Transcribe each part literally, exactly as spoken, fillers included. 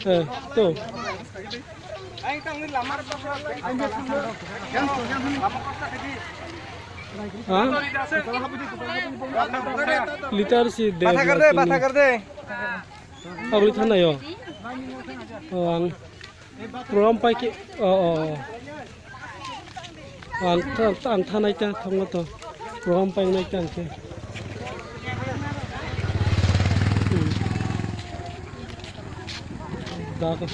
Eh, to. Ha? Litar si de. Patha kar de, patha kar de. Agli thana yo. Oh, ang. Program pai ke, oh, oh, oh. Ang tha-, ang thanai ta thangma to. Program pai nai ta ang khe. Hmm. Da ko.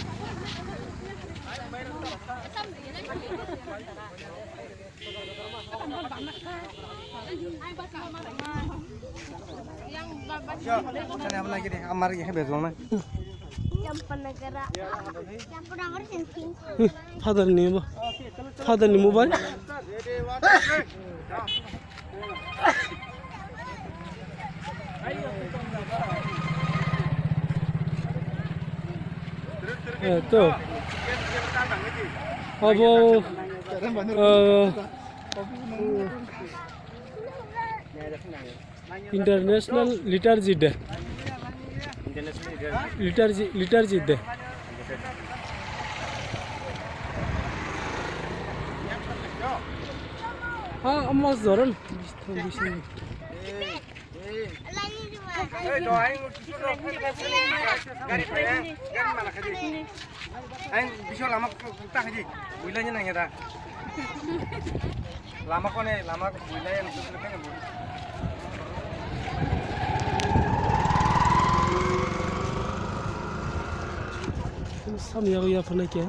Amar ye bejong na. Father ni mo-, father ni mobile. Eh, to. Abo, eh, International Liturgy Day. International Liturgy. Liturgy, Liturgy Day. Ah, amas doron. Ang biso lama kok tak di. Builanya nang ya da. Lama kone, lama builanya nang. Sam ya ya pernah kya?